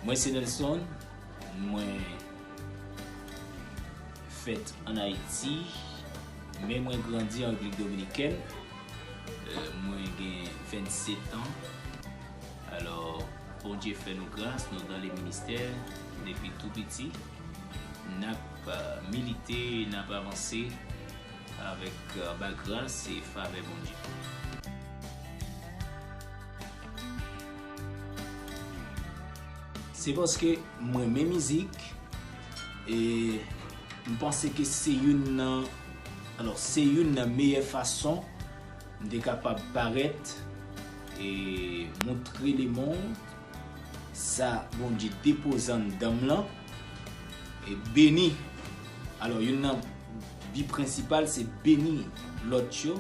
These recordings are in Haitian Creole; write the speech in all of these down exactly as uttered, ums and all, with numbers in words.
Mwen se Nelson, mwen fèt ann Ayiti, men mwen grandi an Repiblik Dominikèn. Euh, mwen gen vennsetan. Alò, Bondye fè nou gras, nou dans le ministère depi tou piti. N ap, euh, milite, n ap avanse avèk, euh, anba gras e favè Bondye. Se paske m renmen mizik e m panse ke se youn nan, alò, se youn nan meyè fason m te kapab parèt e montre lemonn sa Bondye depoze anndan m lan e beni. Alò, youn nan bi prensipal se beni lòt yo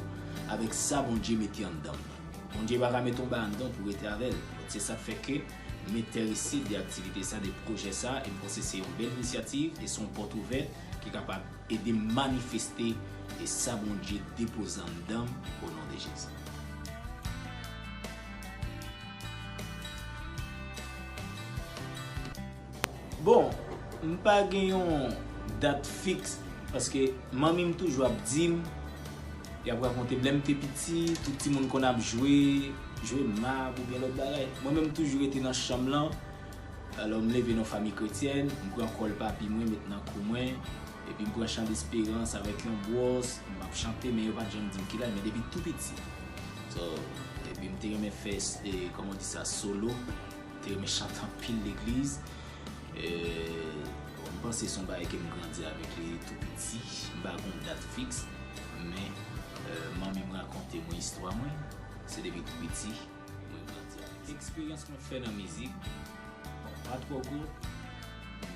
avèk sa Bondye mete anndan m lan. Bondye pa ka mete yon bagay anndan w pou w rete avè l. Donk, se sa k fè ke m enterese de aktivite sa, de pwojè sa, e m panse se yon bèl inisyativ e se yon pòt ouvè ki kapab ede m manifeste e sa Bondye depoze anndan m, o non de Jezi. Bon, m pa gen yon dat fiks, paske manmi m toujou ap di m, y ap rakonte m, lè m te piti, tout timoun konn ap jwe, jwe mab oubyen lòt bagay. Mwen menm, m toujou rete nan chanm lan. Alò, m leve nan fanmi kretyèn, m pran kòl papi mwen, met nan kou mwen, epi m pran Chan Desperans avèk yon bwòs, m ap chante, men yo pa t janm di m ki laj, men depi tou piti. So, epi m te renmen fè, e, kòman di sa, solo. M te renmen chante anpil legliz. E, bon, m panse se yon bagay ke m grandi avèk li tou piti. M pa gon dat fiks, men, e, manmi m rakonte mwen istwa mwen. Se depi tou piti, mwen grandi avèk li. Eksperyans mwen fè nan mizik, bon, pa twò gwo,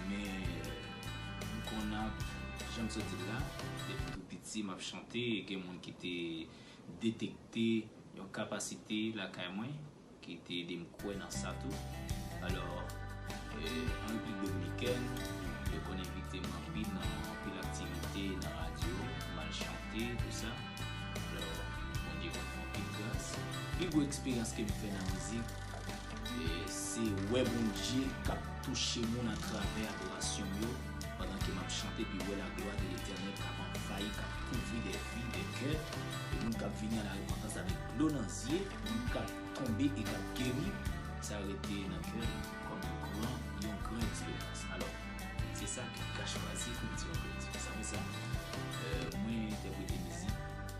men, e, m konn ap, jan m sot di l la, depi tou piti, m ap chante, e gen moun ki te detekte yon kapasite lakay mwen ki te ede m kwè nan sa tou. Alò, e, an Repiblik Dominikèn, yo konn envite m anpil nan anpil aktivite nan radyo, m al chante, tou sa. Alò, Bondye konn fè anpil gras. Pi gwo eksperyans ke m fè nan mizik, e, se wè Bondye k ap touche moun atravè adorasyon m yo, pandan ke m ap chante, epi wè la gloire de l'Éternel k ap anvayi, k ap kouvri des vies, des cœurs, e moun k ap vini a la repantans avèk dlo nan zye, moun k ap tonbe e k ap geri, sa rete nan kè m kòm yon gran, yon gran eksperyans. Alò, se sa ki ka chwazi pou m di yon grenn ti. Sa vle sa, e, mwen entèprete mizik,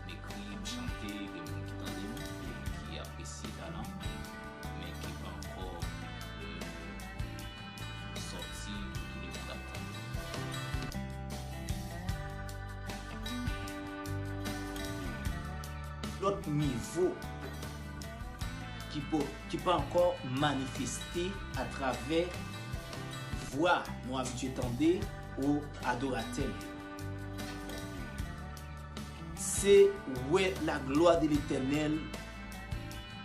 m ekri, m chante, gen moun ki tande m e ki apresye talan m, men ki pa ankò, e, sòti pou tout lemonn ap tande. Lòt nivo ki po-, ki pa ankò manifeste atravè vwa nou abitye tande o adoratè nou yo. Se wè la gloire de l'Éternel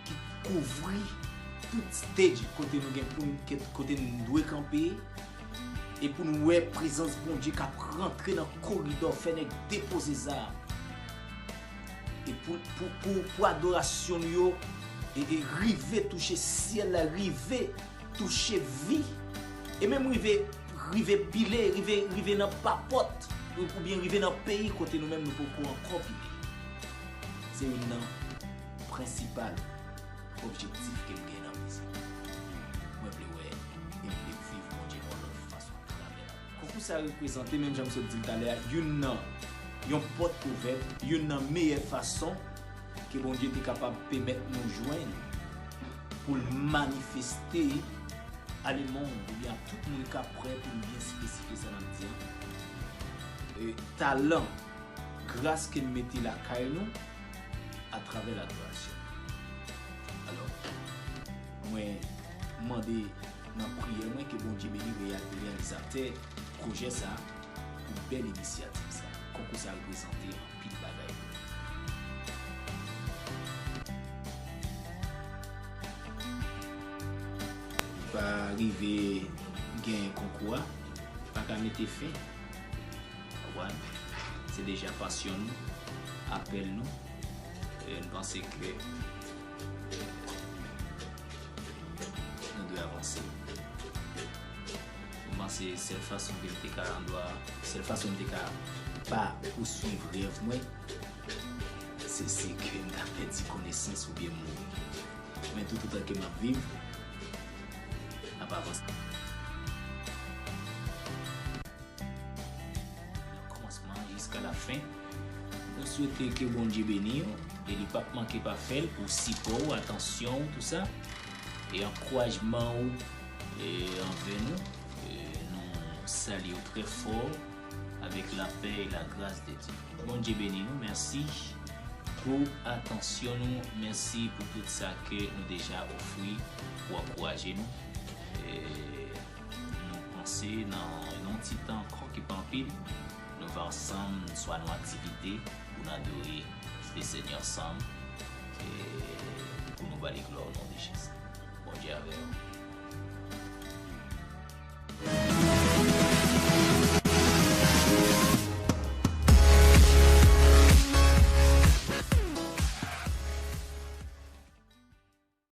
ki kouvri tout stage kote nou gen pou n, kote n dwe kanpe, e pou n wè prezans Bondye k ap rantre nan koridò, fè nèg depoze zam. E pou, pou, pou, pou adorasyon nou yo, e, e rive touche syèl la, rive touche vi, e menm rive, rive pile, rive, rive nan papòt, ou, oubyen rive nan peyi kote nou menm nou poko ankò pile. Se youn nan prensipal objektif ke m gen nan mizik. Mwen vle wè e m vle viv Bondye nan yon lòt fason atravè la. Konkou sa reprezante, menm jan m sot di l talè a, youn nan, yon pòt ouvè, youn nan meyè fason ke Bondye te kapab pèmèt nou jwenn pou l manifeste a lemonn oubyen a tout moun k ap prè pou n byen espesifye sa n ap di an. E, talan, gras ke n mete lakay nou atravè ladorasyon. Alò, mwen mande nan priyè mwen ke Bondye beni reya-, reyalizatè pwojè sa a pou bèl inisyativ sa a. Konkou sa a reprezante anpil bagay. Pa rive gen konkou a, pa ka mete fen. Konprann? Se deja pasyon nou, apèl nou. E n panse ke nou dwe avanse. Se sèl fason ke m te ka andwa, sèl fason m te ka pa pouswiv rèv mwen, se si ke m ta pèdi konesans oubyen mouri. Men toutotan ke m ap viv, m ap avanse. Nan kòmansman jiska lafen, nou swete ke Bondye beni w e li p ap manke pa fè l pou sipò w, atansyon w, tou sa, e ankourajman w e anvè nou. E nou salye w trè fò avèk lapè e lagras de Dye. Bondye beni nou, mèsi pou atansyon nou, mèsi pou tout sa ke nou deja ofri pou ankouraje nou. E nou panse nan yon ti tan ankò ki pa anpil, nou va ansanm swa nan aktivite pou n adore Lesenyè ansanm, e pou nou ba li glwa o non de Jezi. Bondye avè w.